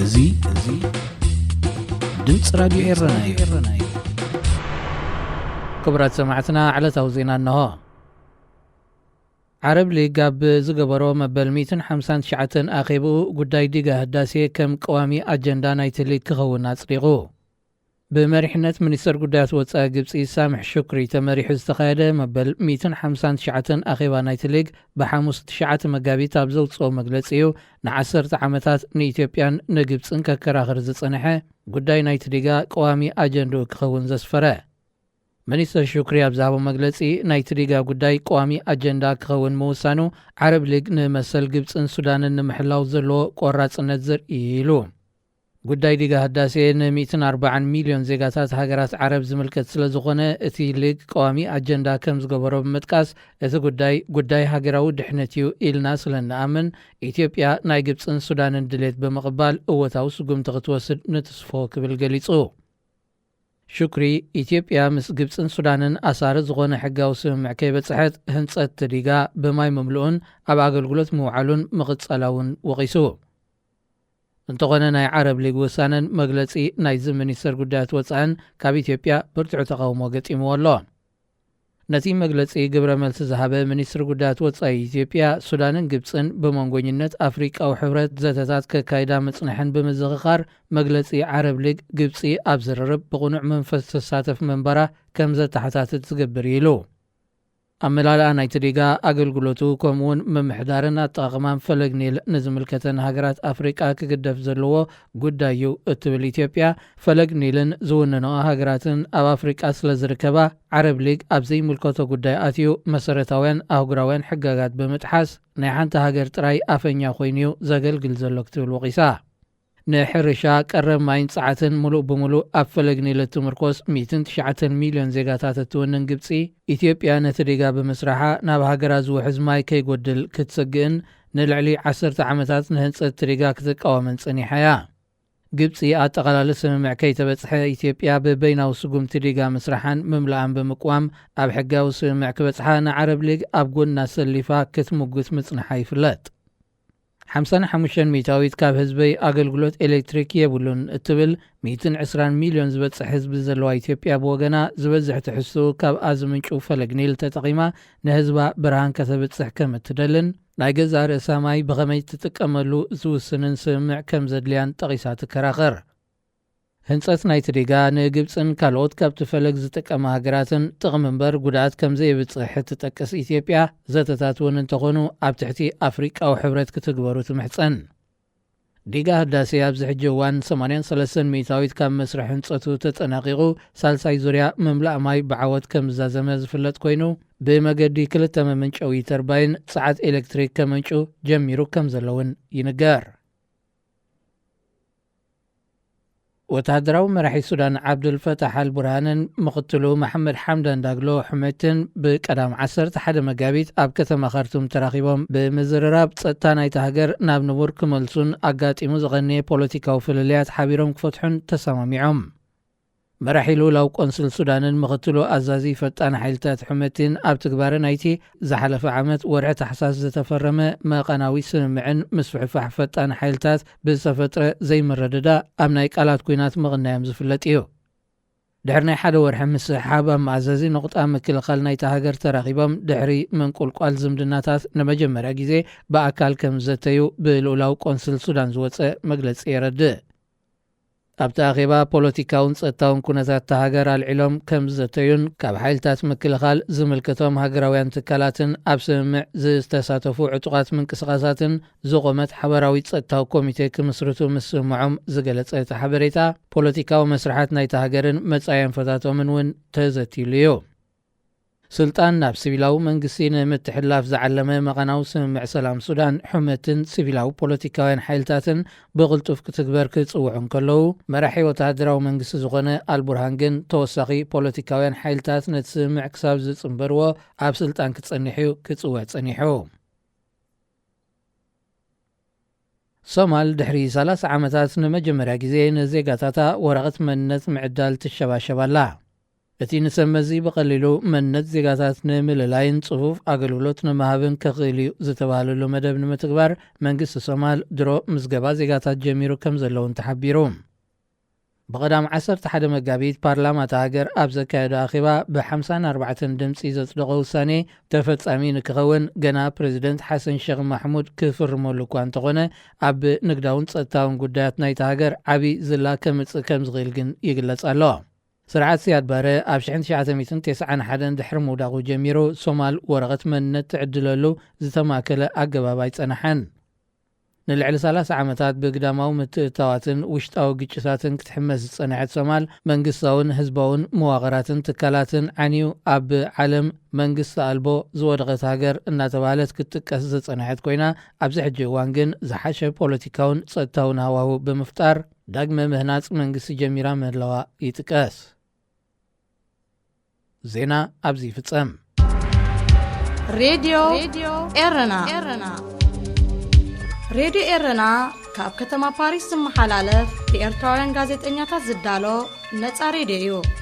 እዚ እዚ ድምፂ ራድዮ ኤረና እዩ። ክቡራት ሰማዕትና፣ ዕለታዊ ዜና እንሆ። ዓረብ ሊግ ኣብ ዝገበሮ መበል ሚእትን ሓምሳን ትሽዓተን ኣኼብኡ፣ ጉዳይ ዲጋ ህዳሴ ከም ቀዋሚ ኣጀንዳ ናይቲ ሊግ ክኸውን ኣጽዲቑ። ብመሪሕነት ሚኒስተር ጉዳያት ወጻኢ ግብጺ ሳምሕ ሹክሪ ተመሪሑ ዝተኻየደ መበል ሚእትን ሓምሳን ትሽዓተን ኣኼባ ናይቲ ሊግ፣ ብሓሙስ ትሽዓተ መጋቢት ኣብ ዘውጽኦ መግለጺ እዩ፣ ንዓሰርተ ዓመታት ንኢትዮጵያን ንግብጽን ከከራኽር ዝጸንሐ ጉዳይ ናይቲ ዲጋ ቀዋሚ ኣጀንድኡ ክኸውን ዘስፈረ። ሚኒስተር ሹክሪ ኣብ ዝሃቦ መግለጺ፣ ናይቲ ዲጋ ጉዳይ ቀዋሚ ኣጀንዳ ክኸውን ምውሳኑ፣ ዓረብ ሊግ ንመሰል ግብጽን ሱዳንን ንምሕላው ዘለዎ ቆራጽነት ዘርኢ እዩ ኢሉ። ጉዳይ ዲጋ ህዳሴ ን ሚእትን ኣርባዓን ሚልዮን ዜጋታት ሃገራት ዓረብ ዝምልከት ስለ ዝኾነ፣ እቲ ሊግ ቀዋሚ ኣጀንዳ ከም ዝገበሮ ብምጥቃስ፣ እቲ ጉዳይ፣ ጉዳይ ሃገራዊ ድሕነት እዩ ኢልና ስለ እንኣምን፣ ኢትዮጵያ ናይ ግብጽን ሱዳንን ድሌት ብምቕባል እወታዊ ስጉምቲ ክትወስድ ንትስፎ ክብል ገሊጹ። ሹክሪ፣ ኢትዮጵያ ምስ ግብጽን ሱዳንን ኣሳሪ ዝኾነ ሕጋዊ ስምምዕ ከይበጽሐት፣ ህንጸት እቲ ዲጋ ብማይ ምምልኡን ኣብ ኣገልግሎት ምውዓሉን ምቕጻላ እውን ወቒሱ። እንተኾነ፣ ናይ ዓረብ ሊግ ውሳነን መግለጺ ናይዚ ሚኒስተር ጉዳያት ወጻእን ካብ ኢትዮጵያ ብርቱዕ ተቓውሞ ገጢምዎ ኣሎ። ነቲ መግለጺ ግብረ መልሲ ዝሃበ ሚኒስትሪ ጉዳያት ወጻኢ ኢትዮጵያ፣ ሱዳንን ግብጽን ብመንጎኝነት ኣፍሪቃዊ ሕብረት ዘተታት ከካይዳ ምጽንሐን ብምዝኽኻር፣ መግለጺ ዓረብ ሊግ፣ ግብጺ ኣብ ዝርርብ ብቕኑዕ መንፈስ ትሳተፍ ምንባራ ከም ዘተሓታትት ዝገብር እዩ ኢሉ። ኣመላልኣ ናይቲ ዲጋ፣ ኣገልግሎቱ፣ ከምኡውን ምምሕዳርን ኣጠቓቕማን ፈለግ ኒል ንዝምልከተን ሃገራት ኣፍሪቃ ክግደፍ ዘለዎ ጉዳይ እዩ እትብል ኢትዮጵያ፣ ፈለግ ኒልን ዝውንንኦ ሃገራትን ኣብ ኣፍሪቃ ስለ ዝርከባ፣ ዓረብ ሊግ ኣብ ዘይምልከቶ ጉዳይ ኣትዩ፣ መሰረታውያን ኣህጉራውያን ሕጋጋት ብምጥሓስ፣ ናይ ሓንቲ ሃገር ጥራይ ኣፈኛ ኮይኑ እዩ ዘገልግል ዘሎ ክትብል ወቒሳ። ንሕርሻ፣ ቀረብ ማይን ጸዓትን ምሉእ ብምሉእ ኣብ ፈለግ ኒል እትምርኮስ ሚእትን ትሽዓተን ሚልዮን ዜጋታት እትውንን ግብጺ፣ ኢትዮጵያ ነቲ ዲጋ ብምስራሓ ናብ ሃገራ ዝውሕዝ ማይ ከይጎድል ክትስግእን ንልዕሊ ዓሰርተ ዓመታት ንህንጸት እቲ ዲጋ ክትቃወምን ጸኒሓ እያ። ግብጺ ኣጠቓላሊ ስምምዕ ከይተበጽሐ፣ ኢትዮጵያ ብበይናዊ ስጉምቲ ዲጋ ምስራሓን ምምላኣን ብምቅዋም፣ ኣብ ሕጋዊ ስምምዕ ክበጽሓ ንዓረብ ሊግ ኣብ ጎና ሰሊፋ ክትምጉት ምጽንሓ ይፍለጥ። ሓምሳን ሓሙሽተን ሚእታዊት ካብ ህዝበይ ኣገልግሎት ኤሌክትሪክ የብሉን እትብል፣ ሚእትን ዕስራን ሚልዮን ዝበጽሕ ህዝቢ ዘለዋ ኢትዮጵያ ብወገና፣ ዝበዝሕ ትሕዝትኡ ካብኣ ዝምንጩ ፈለግ ኒል ተጠቒማ ንህዝባ ብርሃን ከተብጽሕ ከም እትደልን፣ ናይ ገዛእ ርእሳ ማይ ብኸመይ ትጥቀመሉ ዝውስንን ስምምዕ ከም ዘድልያን ጠቒሳ ትከራኸር። ህንጸት ናይቲ ዲጋ ንግብጽን ካልኦት ካብቲ ፈለግ ዝጥቀማ ሃገራትን ጥቕሚ እምበር ጉድኣት ከም ዘየብጽሕ እትጠቅስ ኢትዮጵያ፣ ዘተታት እውን እንተኾኑ ኣብ ትሕቲ ኣፍሪቃዊ ሕብረት ክትግበሩ ትምሕጸን። ዲጋ ህዳሴ ኣብዚ ሕጂ እዋን ሰማንያን ሰለስተን ሚእታዊት ካብ መስርሕ ህንጸቱ ተጠናቒቑ፣ ሳልሳይ ዙርያ ምምላእ ማይ ብዓወት ከም ዝዛዘመ ዝፍለጥ ኮይኑ፣ ብመገዲ ክልተ መመንጨዊ ተርባይን ጸዓት ኤሌክትሪክ ከመንጩ ጀሚሩ ከም ዘሎ እውን ይንገር። ወተሃደራዊ መራሒ ሱዳን ዓብዱል ፈታሕ ኣል ቡርሃንን ምኽትሉ መሓመድ ሓምዳን ዳግሎ ሑመትን ብቀዳም ዓሰርተ ሓደ መጋቢት ኣብ ከተማ ካርቱም ተራኺቦም ብምዝርራብ፣ ጸጥታ ናይታ ሃገር ናብ ንቡር ክመልሱን ኣጋጢሙ ዝቐነየ ፖለቲካዊ ፍልልያት ሓቢሮም ክፈትሑን ተሰማሚዖም። መራሒ ልኡላዊ ቆንስል ሱዳንን ምኽትሉ ኣዛዚ ፈጣን ሓይልታት ሑመቲን ኣብ ትግባረ ናይቲ ዝሓለፈ ዓመት ወርሒ ታሕሳስ ዝተፈረመ መቓናዊ ስምምዕን ምስፍሕፋሕ ፈጣን ሓይልታት ብዝተፈጥረ ዘይምርድዳእ ኣብ ናይ ቃላት ኲናት ምቕናዮም ዝፍለጥ እዩ። ድሕሪ ናይ ሓደ ወርሒ ምስሕሓብ፣ ኣብ መኣዘዚ ነቑጣ ምክልኻል ናይታ ሃገር ተራኺቦም ድሕሪ ምንቁልቋል ዝምድናታት ንመጀመርያ ግዜ ብኣካል ከም ዝዘተዩ ብልኡላዊ ቆንስል ሱዳን ዝወጸ መግለጺ የረድእ። ኣብቲ ኣኼባ፣ ፖለቲካውን ጸጥታውን ኩነታት እታ ሃገር ኣልዒሎም ከም ዝዘተዩን፣ ካብ ሓይልታት ምክልኻል ዝምልከቶም ሃገራውያን ትካላትን ኣብ ስምምዕ ዝተሳተፉ ዕጡቓት ምንቅስቓሳትን ዝቖመት ሓበራዊ ጸጥታዊ ኮሚቴ ክምስርቱ ምስምዖም ዝገለጸ እቲ ሓበሬታ፣ ፖለቲካዊ መስርሓት ናይታ ሃገርን መጻኢ ኣንፈታቶምን እውን ተዘትይሉ እዩ። ስልጣን ናብ ሲቪላዊ መንግስቲ ንምትሕልላፍ ዝዓለመ መቓናዊ ስምምዕ ሰላም ሱዳን፣ ሑመትን ሲቪላዊ ፖለቲካውያን ሓይልታትን ብቕልጡፍ ክትግበር ክጽውዑ እንከለዉ፣ መራሒ ወተሃደራዊ መንግስቲ ዝኾነ ኣልቡርሃን ግን፣ ተወሳኺ ፖለቲካውያን ሓይልታት ነቲ ስምምዕ ክሳብ ዝጽንበርዎ ኣብ ስልጣን ክጸንሕ እዩ ክጽውዕ ጸኒሑ። ሶማል ድሕሪ ሰላሳ ዓመታት ንመጀመርያ ግዜ ንዜጋታታ ወረቐት መንነት ምዕዳል ትሸባሸብ ኣላ። እቲ ንሰብ መዚ ብቐሊሉ መንነት ዜጋታት ንምልላይን ጽፉፍ ኣገልግሎት ንምሃብን ከኽእል እዩ ዝተባህለሉ መደብ ንምትግባር መንግስቲ ሶማል ድሮ ምዝገባ ዜጋታት ጀሚሩ ከም ዘለውን ተሓቢሩ። ብቐዳም ዓሰርተ ሓደ መጋቢት ፓርላማ እታ ሃገር ኣብ ዘካየዶ ኣኼባ ብ54 ድምፂ ዘጽደቖ ውሳኔ ተፈጻሚ ንክኸውን ገና ፕሬዚደንት ሓሰን ሸኽ ማሕሙድ ክፍርመሉ እኳ እንተኾነ ኣብ ንግዳውን ጸጥታውን ጉዳያት ናይታ ሃገር ዓቢ ዝላ ከምጽእ ከም ዝኽእል ግን ይግለጽ ኣሎ። ስርዓት ሲያድ ባረ ኣብ ሽሕን ትሽዓተ ሚእትን ተስዓን ሓደን ድሕሪ ምውዳቑ ጀሚሩ ሶማል ወረቐት መንነት ትዕድለሉ ዝተማከለ ኣገባብ ኣይጸናሓን። ንልዕሊ ሰላሳ ዓመታት ብግዳማዊ ምትእታዋትን ውሽጣዊ ግጭታትን ክትሕመስ ዝጸንሐት ሶማል መንግስታውን ህዝባውን መዋቕራትን ትካላትን ዓንዩ ኣብ ዓለም መንግስቲ ኣልቦ ዝወደቐት ሃገር እናተባህለት ክትጥቀስ ዝጸንሐት ኮይና ኣብዚ ሕጂ እዋን ግን ዝሓሸ ፖለቲካውን ጸጥታውን ሃዋሁ ብምፍጣር ዳግመ ምህናጽ መንግስቲ ጀሚራ ምህላዋ ይጥቀስ። ዜና ኣብዚ ይፍጸም። ሬድዮ ኤረና ሬድዮ ኤረና ካብ ከተማ ፓሪስ ዝመሓላለፍ ብኤርትራውያን ጋዜጠኛታት ዝዳሎ ነጻ ሬድዮ እዩ።